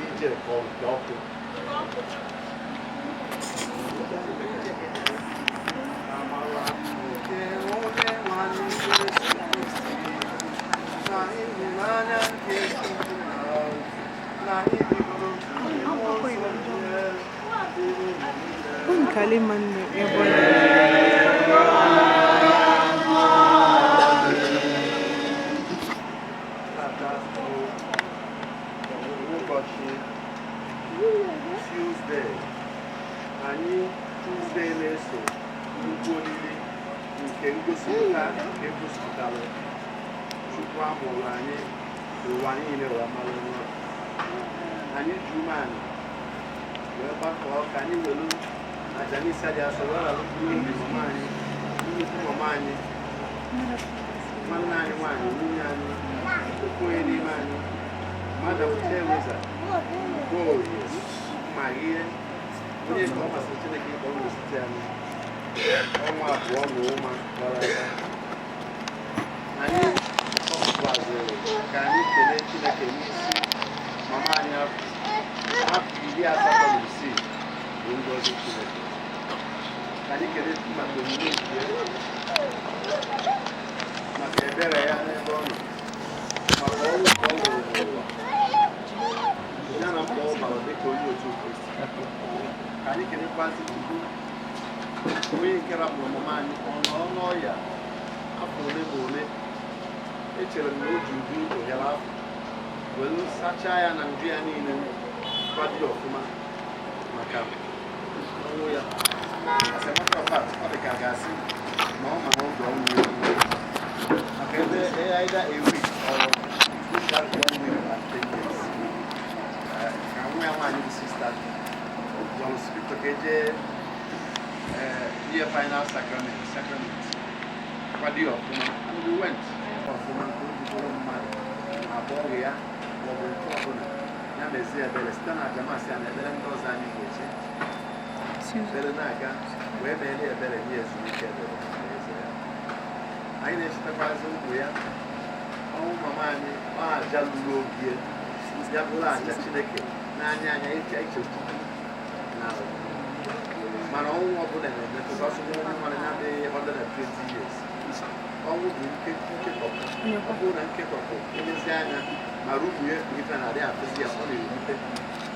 Ije ka ọ nke ọkụ. Amara nke onye nwe anyị Jesu Kristi, na ịhụnanya nke Chukwu na ịdịgo nke Mmụọ Nsọ dịrị unu niile. Kalima ebe ọ Tata bụ ụbọchị Tuesday. Anyị Tuesday na-eso nnukwu oriri nke ngosipụta nke gosipụtara Chukwu amụrụ anyị, ụwa niile wee mara nwa. Anyị ji umeala wee gbakọọ ka anyị welu aja misa dị asọ wee ralụ mkpụrụ obi mama anyị, nnukwu mama anyị, nwanne anyị nwaanyị, nwunye anyị, ofu onye n'ime anyị, Madam Teresa Okoye Marie, onye ka ọ masịrị Chineke ịkpọ n'osite anyị ọnwa 2 na ụma gara aga. Anyị kpọkwaziri ka anyị kelee Chineke n'isi mama anyị. Afọ 86 bụ ngọzi Chineke. Ka anyị kelee Chukwu maka onyinye nke ya, maka ebere ya n'ebe ọ nọ, maka ọrụ nke ọ rụrụ n'ụwa ya na mkpa ọ bara dịka onye otu Kristi. Ka anyị kelekwazị Chukwu onye nke rapụrụ mama anyị ọ nọ n'ọya afọ ole ma ole. Echere m na o ji ụdị ohere afọ were sachaa ya na nju ya niile, kwado ya ọfụma maka ọnwụ ya. As a matter of fact, ọ dị ka a ga-asị na ọ ma n'oge ọnwụ ya, maka ebe either a week or between that one week and 10 years, ka nwa ya nwaanyị bụ Sister John Spito ka eje ihe final sacrament kwado ya ọfụma, and we went ọfụma nke o ji bụrụ mmadụ abụọghị ya maọbụ nke ọbụla ya mezie ebere site na aja Mass ya na ekpere ndị ọzọ anyị ga-eche ekpere na-aga wee meere ebere nye ezumike ebere n'eze ya. Anyị na-echetakwazi ụmụ ya. Ọnwụ mama anyị, ọ aja lụrụ ogie ya bụrụ aja Chineke n'anya anya iche iche Chukwu na mana ọnwụ ọbụla na-emetụta ọsọ ọnwụ mmadụ na-adịghị 120 years. Ọnwụ bụ nkekọpụ. Ọ bụrụ na nkekọpụ elezi anya mara ụmụ ya bụ ife na-adị afụzi ya, ọ na-ewute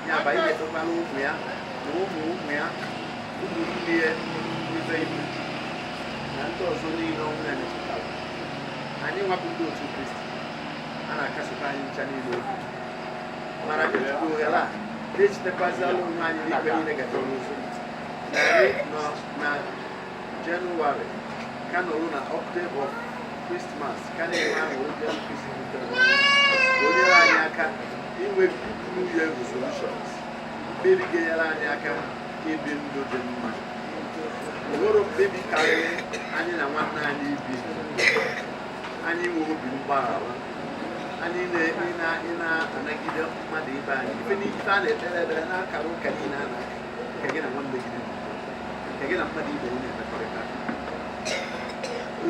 ya bụ anyị na-ekpekwara ụmụ ya na ụmụ ụmụ ya, ụmụ nne ya, ife ibu na ndị ọzọ niile ọnwụ ya metụtara. Anyị nwapụ ndị otu Kristi a na-akasịkwa anyị ncha niile obi, mana anyị jikwa ohere a na-echitekwazịala onwe anyị n'ikpe niile gachara ụzọ na anyị nọ na Jenụwarị, ka nọrọ na octave of Christmas, ka na-enwe aṅụrị Jesu Kristi butere n'ọnwụ, ka o nyere anyị aka inwe good New Year resolutions, mkpebi ga-enyere anyị aka ibi ndụ dị mma. Onwere mkpebi karịrị anyị na nwanne anyị ibi, anyị nwe obi mgbaghara, anyị ị na-anagide mmadụ ibe anyị. Ife n'ife a na-ekpere ekpere n'akara ụka niile a na-aka nke gị na nwanne gị dị n'udo, nke gị na mmadụ ibe gị na-emekọrịta.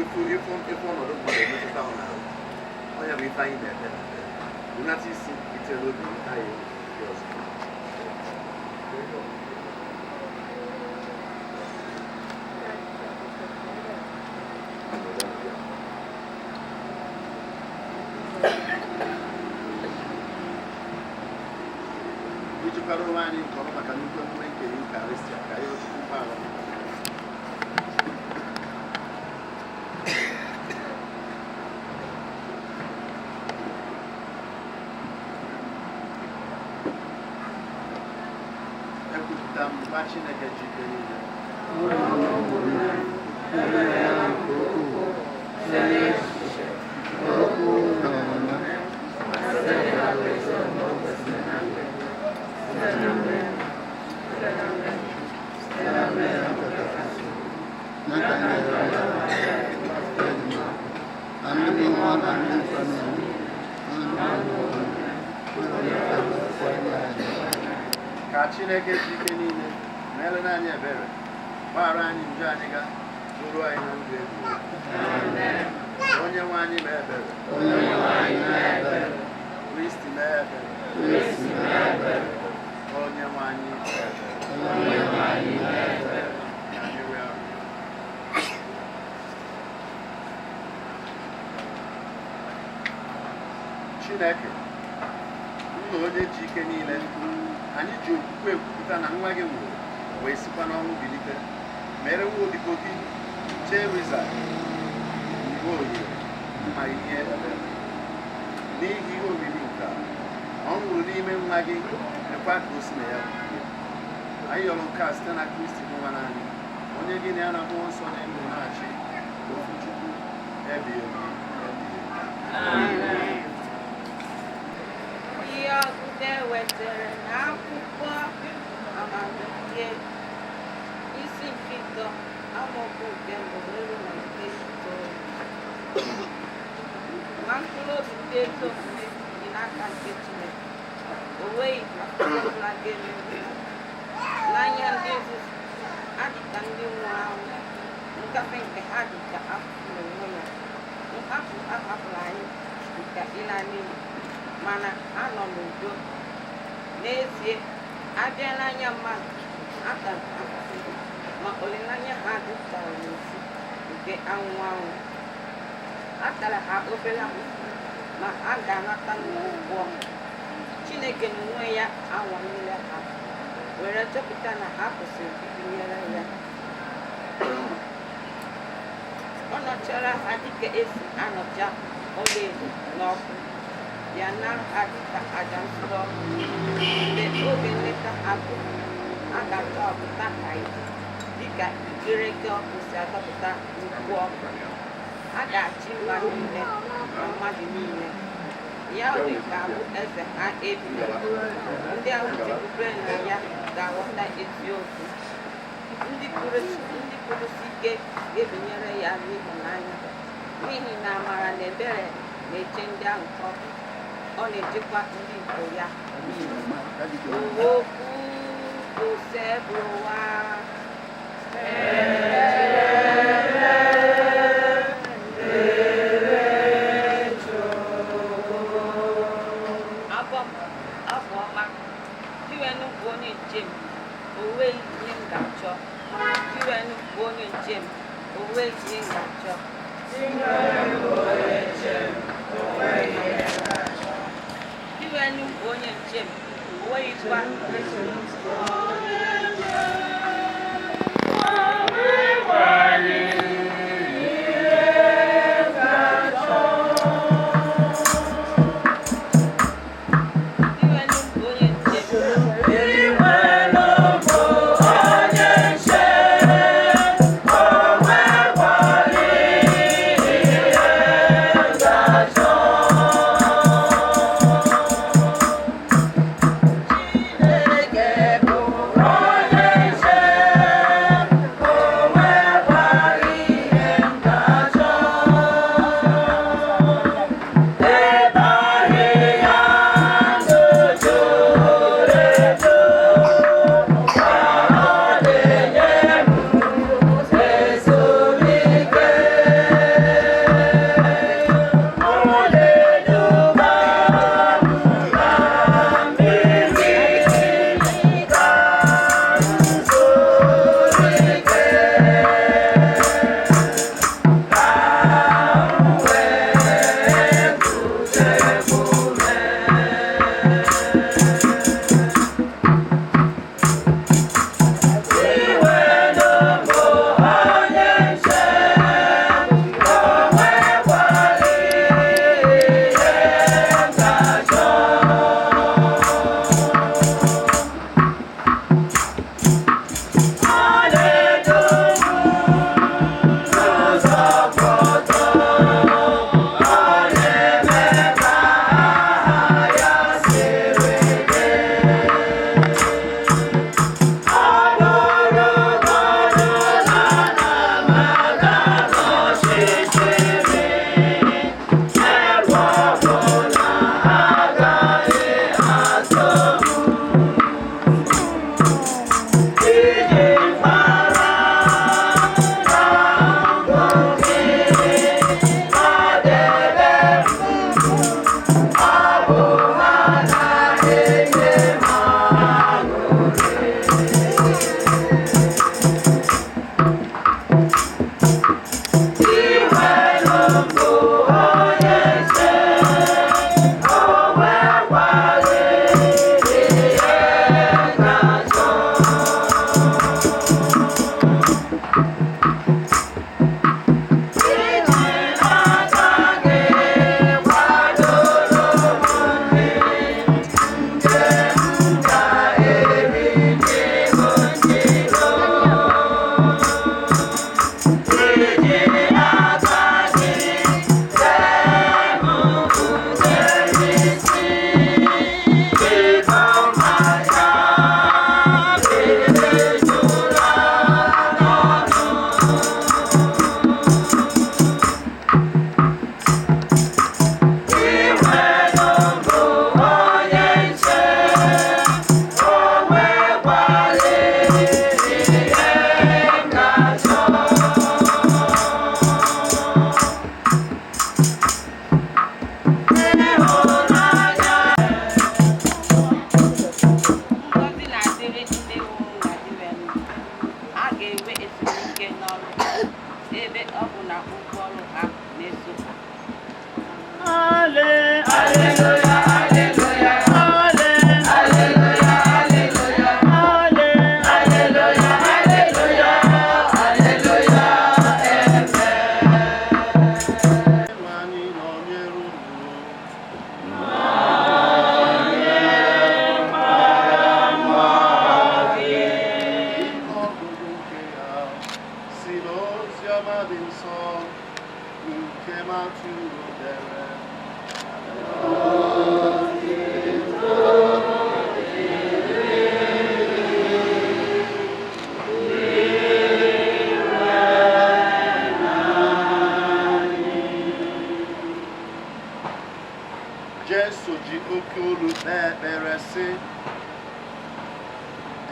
Ifu ifu ifu ọnọdụ mmadụ emetụta ọ n'ahụ ọnya bụ ife anyị na-ekpe na ekpere. Bunata isi itere obi anyị ndị ọzọ. Ijikwara onwe anyị nke ọma maka nnukwu emume nke Eucharistia, ka anyị Chukwu mgbaghara. Ekwupụta m gwa Chineke ji ike niile Ebere ya nke ukwuu site n'echiche, okwu na omume, site n'ịhapụ ezi omume o kwesịrị na mmehie, site na mmehie, site na mmehie, site na mmehie nke kachasị. Ya ka m ga-ere na ndị mmụọ na ndị nsọ niile, na ndị mmụọ onye anyị. Ka Chineke ji ike niile meere anyị ebere, gbaghara anyị njọ anyị, ga bụrụ anyị na ndụ ebighị ebi. Onye nwe anyị mee ebere. Onye nwe anyị mee ebere. Kristi mee ebere. Onye nwe anyị ebere. Anyị wee arịrịọ. Chineke, nna onye ji ike niile, anyị ji okwukwe ekwupụta na nwa gị nwụrụ wee sikwa n'ọnwụ bilite. Mere nwa odibo gị Teriza Nwoye mma ihe ebere. N'ihi ihe omimi nke a, ọ nwụrụ n'ime nwa gị, mekwa ka o si na ya bilie. Anyị yọrọ nke a site na Kristi bụ nwa anyị, onye gị na ya na mmụọ nsọ na-elu na-achị ofu Chukwu ebighị ebi ebighị ebi. Ihe ọgụgụ e wetara n'akwụkwọ amamihe isi nke 3 amaokwu nke 1 ruo na nke 9. Ma mkpụrụ obi ndị ezi omume dị n'aka nke Chineke, o nweghị afụfụ ọbụla ga-emerụ ha. N'anya ndị nzuzu, ha dị ka ndị nwụrụ anwụ, ngafe nke ha dị ka afụfụ n'onwe ya. Nhapụ a hapụrụ anyị dị ka ịla n'iyi, mana ha nọ n'udo. N'ezie, abịa n'anya mmadụ, ha tara afụfụ, ma olileanya ha jupụtara n'ezi nke anwụ anwụ. A tara ha obere ahụhụ, ma ha ga-anata nnukwu ụgwọ. Chineke n'onwe ya anwalela ha, were chọpụta na ha kwesịrị ibinyere ya. Ọ nọchara ha dịka esi anọcha ọlaedo n'ọkụ, ya nara ha dịka aja nsure ọkụ. Mgbe oge nleta ha gwụrụ, a ga-atọpụta ha dịka ikireke ọkụ si atọpụta nnukwu ọkụ. A ga-achị mba niile na mmadụ niile. Ya ga-abụ eze ha ebighị ebi. Ndị ahụ chekwubere na ya ga-aghọta eziokwu. Ndị kwụrụsi ike ga-ebinyere ya n'ịhụnanya, n'ihi na amara na ebere na-eche ndị ahụ ọ na-echekwa ndị nke ya niile. Okwu Osebụrụwa. Abụ ọma. Diwenu bụ onye nche m, o nweghị ihe m ga-achọ. Diwenu bụ onye nche m, o nweghị ihe m ga-achọ. Diwenu bụ onye nche m, o nweghịkwa. Diwenu bụ onye nche m. Chineke bụ onye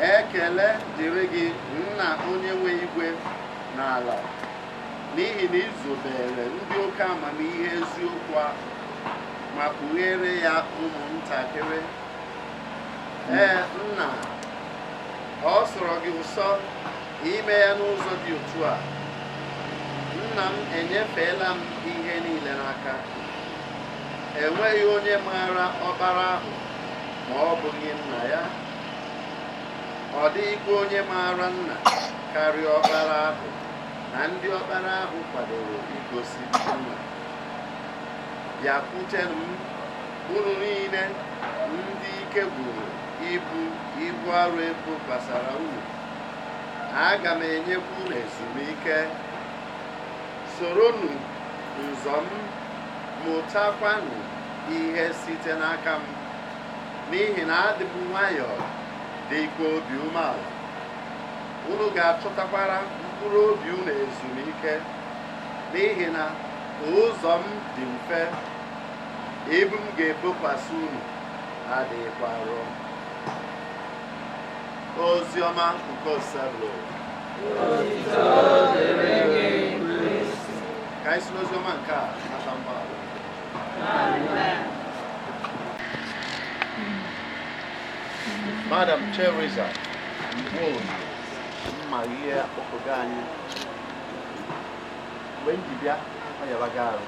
Ekele dịrị gị, Nna onye nwe igwe na ala, n'ihi na ị zobere ndị oke amamihe eziokwu ahụ ma kpughere ya ụmụntakịrị. Ee, Nna, ọ sọrọ gị ụsọ ime ya n'ụzọ dị otu a. Nna m enyefeela m ihe niile n'aka. Enweghị onye maara ọkpara ahụ ma ọ bụghị nna ya. Ọ dịghịkwa onye maara nna karịa ọkpara ahụ na ndị ọkpara ahụ kwadoro igosi nna. Bịakwutenụ m, unu niile ndị ike gwụrụ ibu ibu arụ ebokwasara unu, aga m enyekwa unu ezumike. Soronụ nzọ m, mụtakwanụ ihe site n'aka m, n'ihi na adị m nwayọọ dịkwa obi umeala. Unu ga-achọtakwara mkpụrụ obi unu ezumike, n'ihi na ụzọ m dị mfe, ibu m ga-ebokwasị unu adịghịkwa arọ. Ozi ọma nke Osebụlụ. Ka anyị si n'ozi ọma nke a nata mgbaghara. Madam Teresa Mgborie, mma ihe akpọkọgo anyị mgbe m ji bịa, ọ yabaga arụ.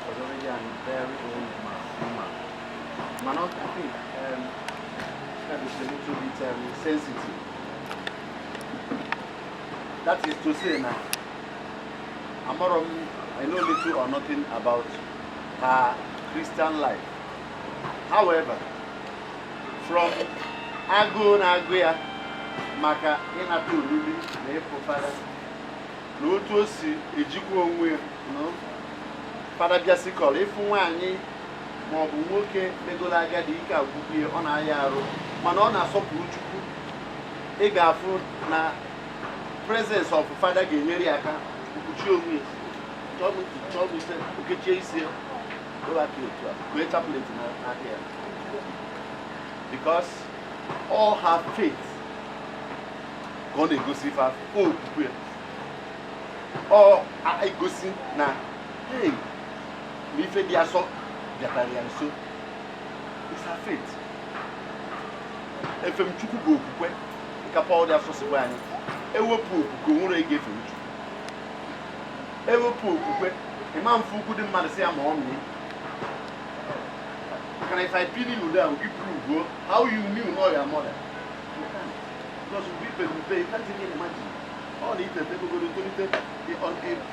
Was already a very old man, woman. Mana I think that is a little bit sensitive. That is to say na amaro m, I know little or nothing about her Christian life. However, from agụụ na-agụ ya maka ịnata olili na ịfụ fada na otu o si ejikwa onwe ya, no? Fada bịasikọrọ ịfụ nwaanyị maọbụ nwoke megoro agadi, ike agwụgwụ ya, ọ na-aya arụ, mana ọ na-asọpụrụ Chukwu. Ị ga-afụ na presence of fada ga-enyere ya aka mkpuchi onwe ya, chọọ m ntị, chọọ m ise, okechie isi ya, dobe aka otu a, kue chaplet n'aka ya, because all her faith ka ọ na-egosi ife afọ okwukwe ya, ọ egosi na hey, na ife dị asọ bịatara ya nso. It's her faith. Efemchukwu bụ okwukwe, dịka Paul dị asọ si gwa anyị, ewepụ okwukwe, nwere ego efemchukwu. Ewepụ okwukwe, ịma mfe ukwu dị mmadụ si ya ma ọ mịa. Maka na if I pin you down, you prove how you knew know your mother. You can't. Because we mpe, you can't even imagine. Ọ na itete gogoro tolite,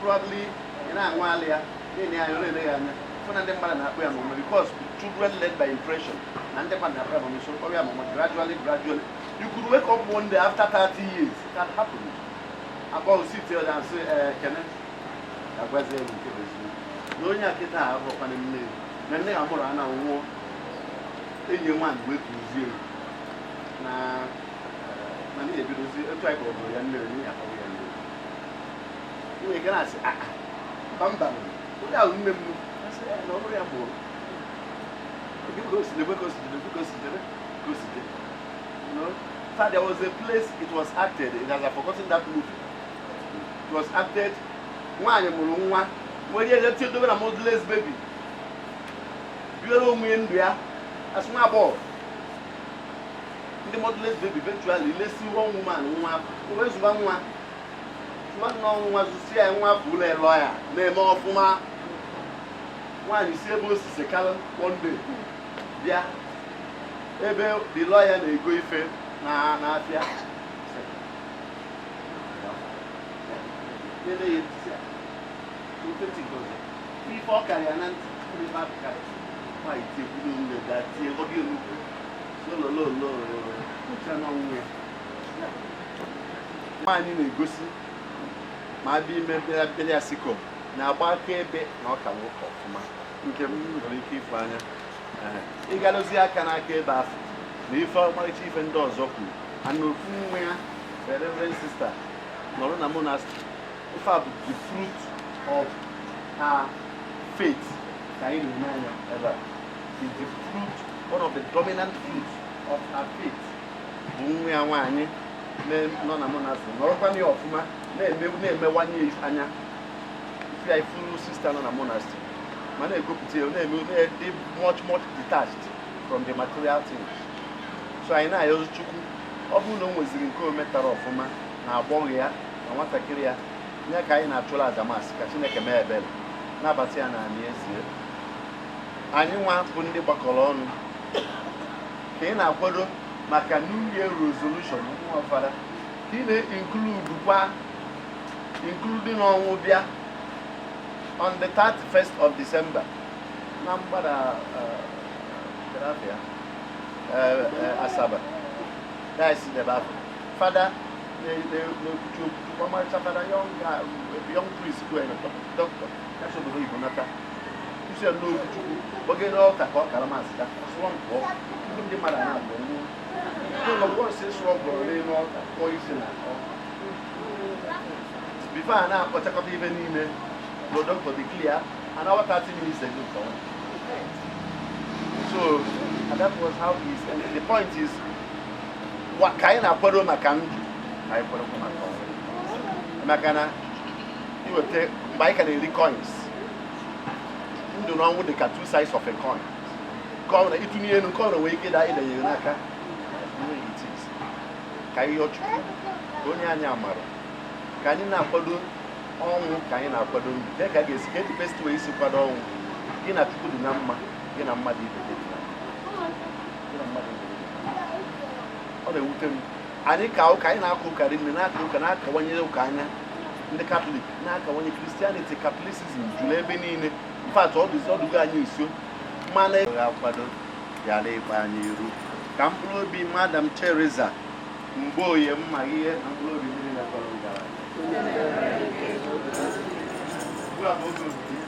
probably ị na-anwa alị ya, na-enye anya, na-ele ya anya. Fụ na ndị mmadụ na-akpọ ya mama, because children led by impression. Na ndị mmadụ na-akpọ ya mama, so kpọrọ ya mama gradually, gradually. You could wake up one day after 30 years. It had happened. Akpọ sit there and say, Kene, agwazie m nke bụ eziokwu. Na onye a kịta a abụrụkwana nne ya. Na nne ya mụrụ a na nwụọ, enyi nwaanyị wee kụzie na na na ebidozi etu anyị kpọrọ ya nne, onye akpọrọ ya nne. Nwere ike na-asị, "Ah, mba, mba, onye ahụ nne m." Asị na ọ bụrụ ya mụrụ ka o si debe, ka o si debe, ka o si debe, ka o si debe. You know? In fact, there was a place it was acted. It has, I've forgotten that movie. It was acted. Nwaanyị mụrụ nwa nwere ihe tie dobe na motherless baby, biere onwe ndụ ya asị nwa agbọghọ. Ndị motherless baby eventually lesi one woman nwa, wee zụba nwa, zụba nnọọ nwa, zụsie ya nwa afọ ụlọ elọ ya na-eme ọfụma. Nwaanyị si ebe o si sekalụ one day bịa ebe the lawyer na-ego ife na n'afịa. Nene ya ntị ya, ofe ntị nke ọzọ, ife ọ karịa na ntị ebe ahụ karịa. Nwaanyị tie kwuru nne ga tie ọbịa nnukwu lolololo ncha n'ọnwụ ya. Nwaanyị na-egosi ma abịa ime bịa ya siko na-agba akaebe na ọka nwoke ọfụma nke m nwere ike ịfụ anya. Ịgadozi aka n'aka ebe afọ na ife ọmarịcha ife ndị ọzọ kwuru ana ofu nwa ya, Reverend Sister nọrọ na monastery. Ife a bụ the fruit of her faith ka anyị na-eme anya ebe a, is the fruit, one of the dominant fruits of her faith. Bụ nwa ya nwaanyị nọ na monastery nọrọkwana ya ọfụma, na-emewanye anya ife ya ifuru sister nọ na monastery ma na-egopụta ya, na-eme na-dị much much detached from the material things. So anyị na-ayọzi Chukwu, ọ bụrụ na o nweziri nke o metara ọfụma na agbọghọ ya na nwatakịrị ya nye ka anyị na-achụrụ aja Mass, ka Chineke mee ebere nabata ya na anị ezie. Anyị nwa bụ ndị gbakọrọ ọnụ ka ị na-akwado maka New Year resolution, nwa fada, ka ị na-include kwa, including ọnwụ bịa on the 31st of December na mgbada uh, Asaba diocese ebe afọ fada na-ekwuchi okwu, ọmarịcha fada, young young priest, doctor ya si obodo oyibo nata, kwụsị ya n'okwu Chukwu oge n'ọka ka ọ kara Mass ka sụọ mpụọ tupu ndị mmadụ na-abụ nwụọ ụlọ gwọsị sụọ gwọrọ n'elu ọka kpọọ isi na before a na-akpọchakọta ife niile. The doctor declare an hour 30 minutes ago. So and that was how it is. And the point is, ka anyị na-akwado maka ndụ, ka anyị kwadokwa maka ọnwụ, maka na iweta mgbe anyị ka na-eri coins, ndụ na ọnwụ dị ka two sides of a coin. Nke ọ bụla ịtụnye elu, nke ọ bụla nwere ike ịda ịdanye n'aka. It is ka anyị yọọ Chukwu ka onye anyị amara ka anyị na-akwado ọnwụ, ka anyị na-akwado ndụ. Ka ka a ga-esi ka best way isi kwado ọnwụ? Gị na Chukwu dị na mma, gị na mmadụ ibe gị dị na mma. Gị na mmadụ ibe gị dị na mma. Ọ na-ewute m, anyị ka ụka anyị na-aka ụka rinne, na-aka ụka, na-akawanye ụka anya ndị Katọlik, na-akawanye Christianity, Catholicism juru ebe niile. In fact, ọ dụzi ọdụgo anyị nso, mana akwado yara ịkpa anyị iru ka mkpụrụ obi Madam Teresa Mgbeoye mma ihe na mkpụrụ obi ndị niile kpọrọ gara aga. Ugbu a bụ oge ozugbo.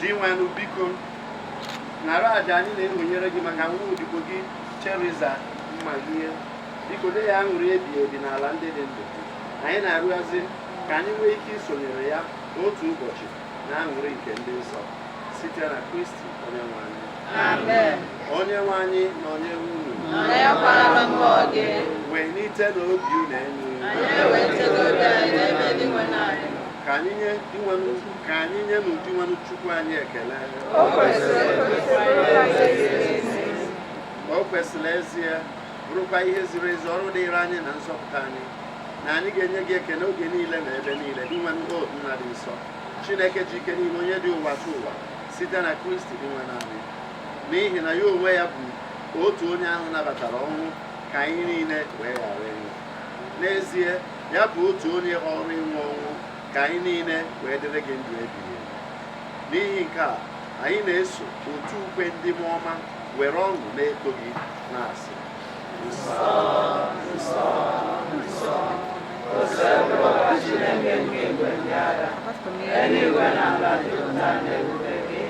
Dinwenụ, biko nara aja anyị na-enwonyere gị maka nwa odibo gị Teresa Mmahie. Biko nye ya aṅụrị ebi ebi n'ala ndị dị ndụ. Anyị na-arịọzi ka anyị nwee ike isonyere ya otu ụbọchị na aṅụrị nke ndị nsọ, site na Kristi onye nwe anyị. Amen. Onye nwe anyị na onye nwe unu. Nọnyekwara mmụọ gị. Welite na obi unu elu. Anyị ewetego obi anyị n'ebe Dinwenụ anyị. Ka anyị nye n'ụdị nwanụ Chukwu anyị ekele. O kwesịrị ekwesị, bụrụkwa ihe ziri ezi. O kwesịrị ezie, bụrụkwa ihe ziri ezi, ọrụ dịịrị anyị na nzọpụta anyị, na anyị ga-enye gị ekele oge niile na ebe niile, Dinwenụ, o Nna dị nsọ, Chineke ji ike niile, onye dị ụwa tụ ụwa, site na Kristi Dinwenụ anyị. N'ihi na ya onwe ya bụ otu onye ahụ nabatara ọnwụ ka anyị niile wee ghara ịnwụ. N'ezie, ya bụ otu onye họrọ ịnwụ ọnwụ ka anyị niile wee dịrị gị ndụ ebighị ebi. N'ihi nke a, anyị na-eso otu ukwe ndị mmụọ ọma were ọṅụ na-eto gị na-asị: Nsọ, nsọ, nsọ, Osebụrụwa Chineke nke igwe ndị agha, eluigwe na ala jupụtara n'ebube gị.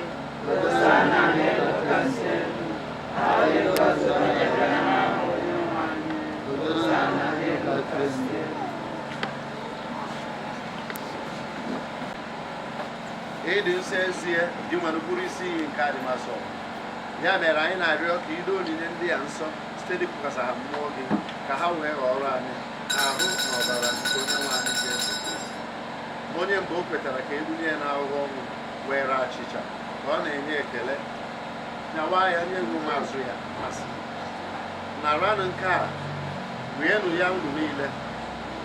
Hosana n'elu kasị elu. Ọ dị ngọzi onye bịara n'aha Onyenwe anyị. Hosana n'elu kasị elu. Ịdị nsọ ezie, Dinwenụ, bụrụ isi iyi nke adịmasọ. Ya mere anyị na-arịọ ka ido onyinye ndị a nsọ. Site n'ịkụkasị ha mmụọ gị ka ha wee ghọrọ anyị ahụ na ọbara nke onye nwe anyị Jesu Kristi. Onye mgbe o kwetara ka e bunye ya n'ahụhụ ọnwụ were achịcha ka ọ na-enye ekele nyawa ya nye ụmụazụ ya masị, naranụ nke a, rienụ ya unu niile,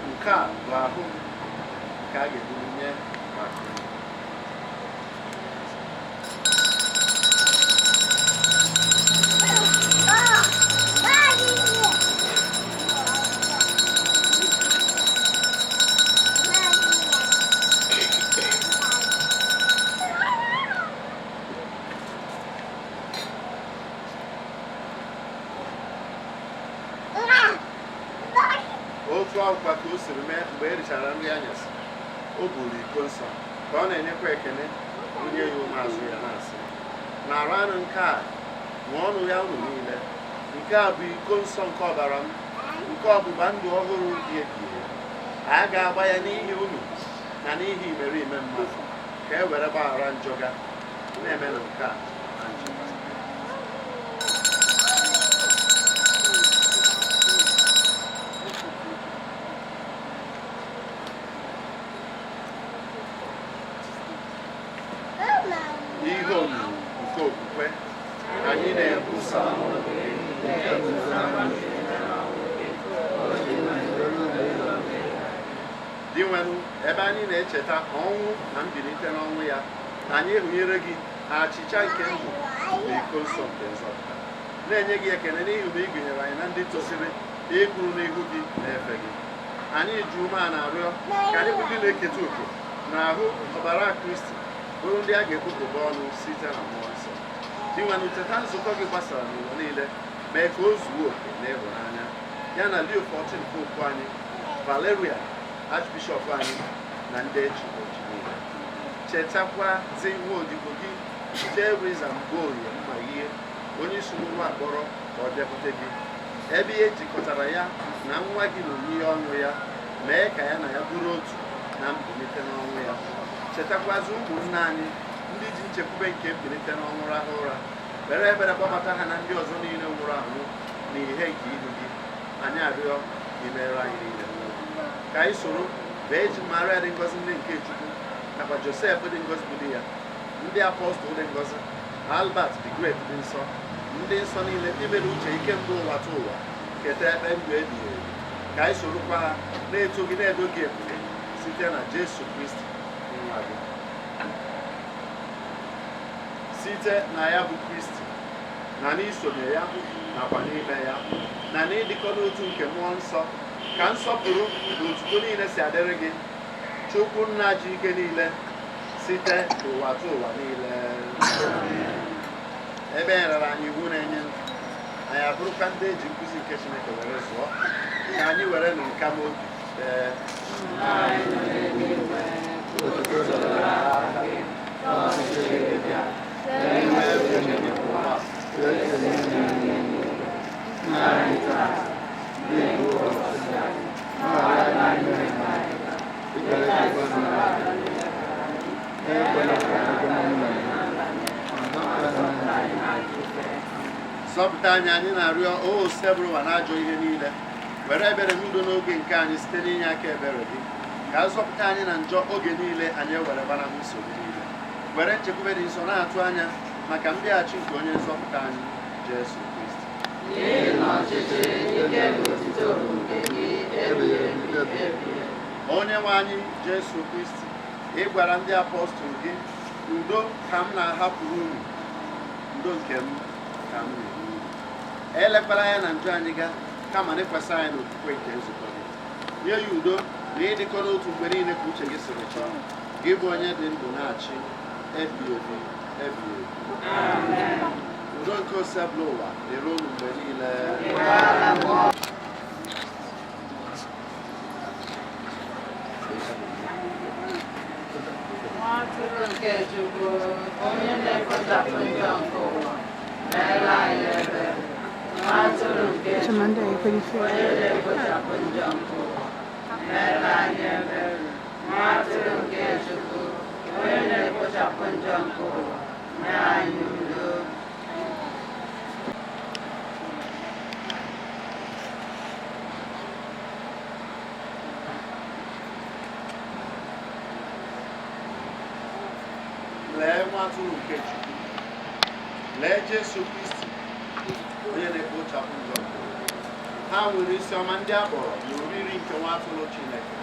nke a bụ ahụ m nke a ga-ebuli nye maka unu. Otu akwụkwa ka o siri mee mgbe e richara nri anyasị, o buru iko nsọ ka ọ na-enyekwa ekele bunye ya ụmụazụ ya na-asị, naranụ nke a, ṅụọnụ ya unu niile, nke a bụ iko nsọ nke ọbara m, nke ọgbụgba ndụ ọhụrụ dị ebighị ebi. A ga-agba ya n'ihi unu na n'ihi imerime mmadụ ka e were gbaghara njọ ga na-emenụ nke a na ncheta. Ihe omimi nke okwukwe anyị na-ekwusa. Dinwenụ, ebe anyị na-echeta ọnwụ na mbilite n'ọnwụ ya, anyị hụnyere gị achịcha nke ndụ na iko nsọ nke nzọpụta, na-enye gị ekele n'ihi na ị gụnyere anyị na ndị tosiri ịkwụrụ n'ihu gị na-efe gị. Anyị ji umeala arịọ ka anyị bụ ndị na-eketa òkè na ahụ ọbara Kristi bụrụ ndị a ga-ekpokọba ọnụ site na mmụọ nsọ. Dinwenụ, cheta nzukọ gị gbasara n'ụwa niile, mee ka o zuo oke na ịhụnanya ya na Leo XIV popu anyị, Valeria Archbishop anyị, na ndị echiri echi niile. Chetakwazi nwa odibo gị Teresa Mgborie Mmaghie, onye isi n'ụlọ akpọrọ ka ọ bịakwute gị, ebe ihe jikọtara ya na nwa gị na onyinye ọnwụ ya, mee ka ya na ya bụrụ otu na mbilite n'ọnwụ ya. Chetakwazi ụmụnne anyị ndị ji nchekwube nke mbilite n'ọnwụ rahụ ụra, were ebere kpọbata ha na ndị ọzọ niile nwụrụ anwụ na ihe nke ihu gị. Anyị arịọ imere anyị niile ka anyị soro Virgin Maria dị ngọzi nne nke Chukwu, nakwa Josef dị ngọzi bụ di ya, ndị apọstụl dị ngọzi, Albert the Great dị nsọ, ndị nsọ niile ndị mere uche ike mbụ ụwa tụ ụwa keta ekpe ndụ ebighị ebi, ka anyị sorokwa ha na-eto gị na-edo gị ebube site na Jesu Kristi nwa gị. Site na ya bụ Kristi, na n'isonye ya nakwa n'ime ya, na n'ịdịkọ n'otu nke mmụọ nsọ, ka nsọpụrụ na otuto niile si adịrị gị, Chukwu nna ji ike niile, site n'ụwa tụ ụwa niile. Ebe e rara anyị iwu na-enye ndụ, anyị abụrụkwa ndị eji nkụzi nke Chineke were zụọ, ka anyị were nụ nka n'obi ee. Zọpụta anyị, anyị na-arịọ o Osebụrụwa na ajọ ihe niile, were ebere n'udo n'oge nke anyị site n'inye aka ebere gị, ka a zọpụta anyị na njọ oge niile anyị ewere gbanahụ nsogbu niile, were nchekwube dị nsọ na-atụ anya maka mbịaghachi nke onye nzọpụta anyị Jesu Kristi. Onye nwe anyị Jesu Kristi, ị gwara ndị apọstụl gị, udo ka m na-ahapụrụ unu, udo nke m ka m na-enye unu. Elekwala anya na njọ anyị ga, kama lekwasị anya n'okwukwe nke nzukọ gị. Nye ya udo na ịdịkọ n'otu mgbe niile ka uche gị siri chọọ, gị bụ onye dị ndụ na-achị ebighị ebi ebighị ebi. Udo nke Osebụrụwa dịrị unu mgbe niile. Nwatụrụ nke Chukwu, onye na-ekpochapụ njọ nke ụwa, meela anyị ebere. Nwatụrụ nke Chamanda Chukwu, ekwenife. onye na-ekpochapụ njọ nke ụwa, meela anyị ebere. Nwatụrụ nke Chukwu, onye na-ekpochapụ njọ nke ụwa, mee anyị udo. Lee nwa atụrụ nke Chukwu, lee Jesu Kristi onye na-ekpochapụ njọ nke ụwa. Ha nwere isi ọma ndị a kpọrọ na oriri nke nwa atụrụ Chineke.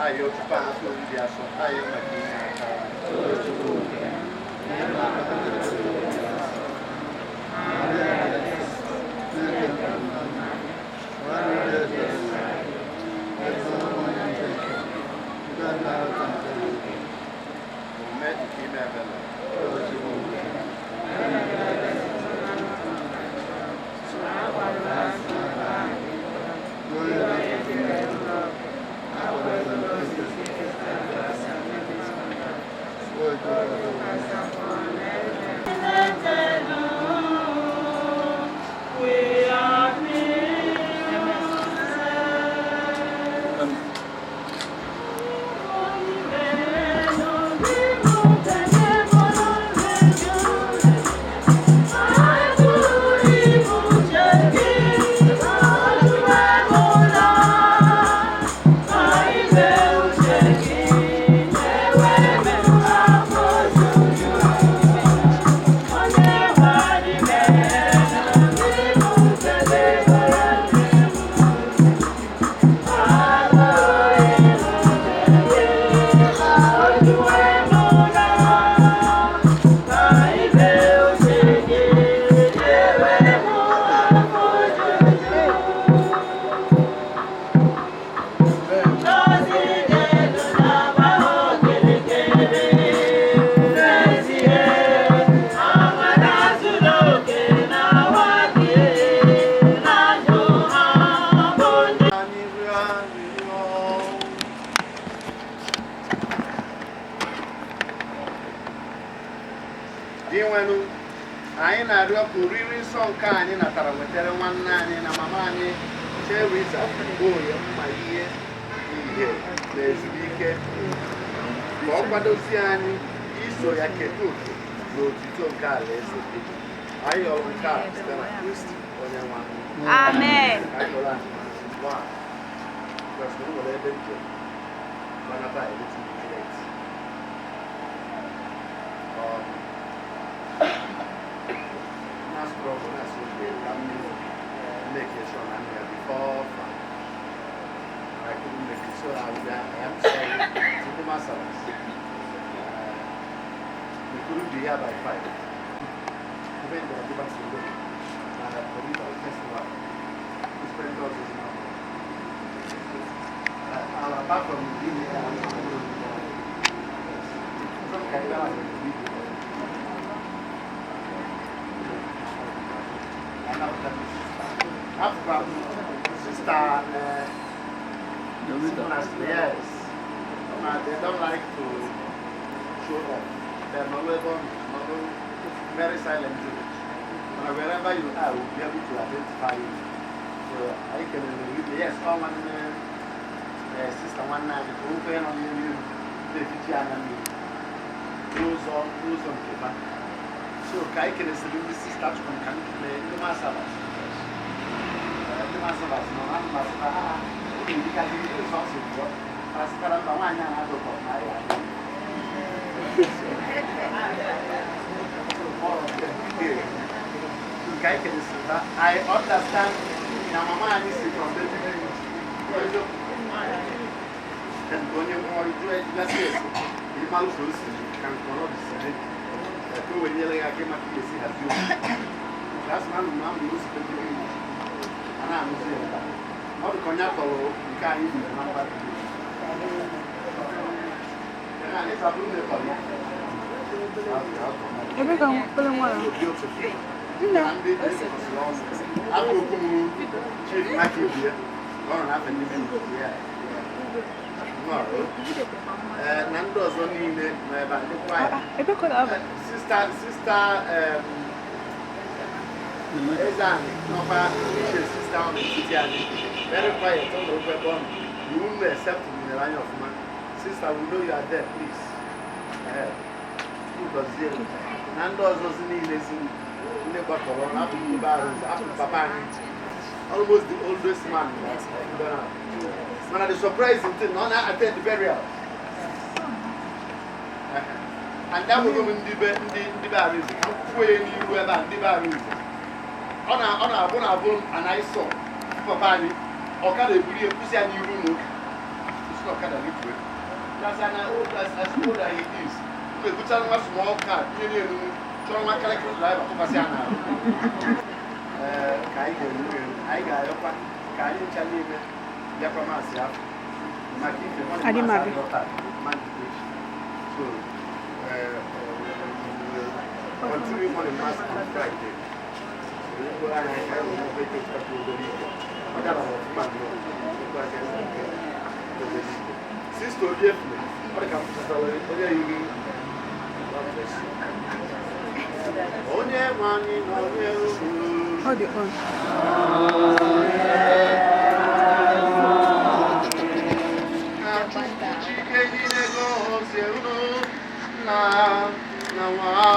Ayọ tupu anata oriri asọ, ayọ maka inye aka. Omume nke ime ebele. Anyị rịọ arịrịọ. Dinwenụ, anyị na-arịọ ka oriri nsọ nke anyị natara wetara nwanne anyị na mama anyị Teresa Okoye mma ihe ihe na ezumike, ka ọ kwadozie anyị iso ya keta oke n'otito nke alaeze gị. Anyị yọrọ nke a site na Kristi onye nwe anyị. Amen. Ka anyị nọrọ anyị one, because na o nwere ebe njem gbanata a little bit late. Na struggle na so okay, ka m make sure na I'm here before 5. I couldn't make it, so I am sorry to the Masalas. We couldn't be here by 5. Even though give us a look, and I believe our festival, we spend us is now. Apart from being here, I'm not going to Some kind of Sister, yes. They don't like to show off. They're knowledgeable, very silent village. But wherever you are, we'll be able to identify you. So I can read, yes, all one sister one night, open on you, the Fijiana me. N'ụzọ nke ha. So ka anyị kenesịrị ndị sista chụrụ ka m kelee ndị masabas. Ndị masabas nọ na mba sịta ha na-erigazi ndị sọsọ pụọ. Ha sịtara mba nwaanyị a na-adọkọ na ya adị. Nke anyị kenesịrị ha, I understand na mama anyị si from David. Onye nwụọ iju ejigasị ese ịmalụ ka o si ka nke ọ dị sere ka o wee nyere ya aka ịmata ihe esi hazie okwu nke a sị na anụrụ amụ o si ndị a na-anụzi ya ebe a. Ọ dị ka onye atọrọ nke anyị biri na mba. Ebe ka obere nwa nọ? Nna. Akụkụ m Chief Mike Ibie, ọ nọ n'afọ ndị ya. Na ndị ọzọ niile nọ ebe a, ndị kwaya. Ebe ka ọ na-aba? Sista Eze anyị nọkwa iche sista ọ n'etiti anyị. Very quiet, ọ nọrọ ebe ọ nọ. You won't know except you anya ọfụma. Sister, we know you are there, please. Ee, Chukwu gọzie gị. Na ndị ọzọzi niile si ndị gbakọrọ ọnụ, afọ ndị be Arụnze, afọ papa anyị, almost the oldest man in Ghana. Mana the surprising thing, na ọ na-attend the burial. And that was ndị be Arụnze, ka m kwuo ya n'iru ebe a, ndị be Arụnze. Ọ na-abụ anaịsọ papa anyị, ọkada eburu ya kwụsị ya n'iru n'ụka. Isi na ọkada rifue. That's an old as old as he is. M ga-ebucha nwa small car tinye n'elu, chọrọ nwa kịrịkịrị driver tụkwasị ya n'ahụ. Ee, ka anyị ga-eru anyị ga-ayọkwa ka anyị ncha niile bịakwa maasị afọ maka ife nwanne Adị m maasị abịa. adọ taa, ma njikwa echi. So, we will continue morning mass on Friday. So, ikwu anyị ka anyị nwee ike ịchịkọta obere ike. Ọ dabara ọfụma nnọọ. Ikwu aka esi nke obere ike. Sister Obiefune, ọ dị ka m chọtara onye yiri. God bless you. Onye nwe anyị na onye unu. Ọ dị on. Ka Chukwu Chike niile gọzie unu, nna na nwa.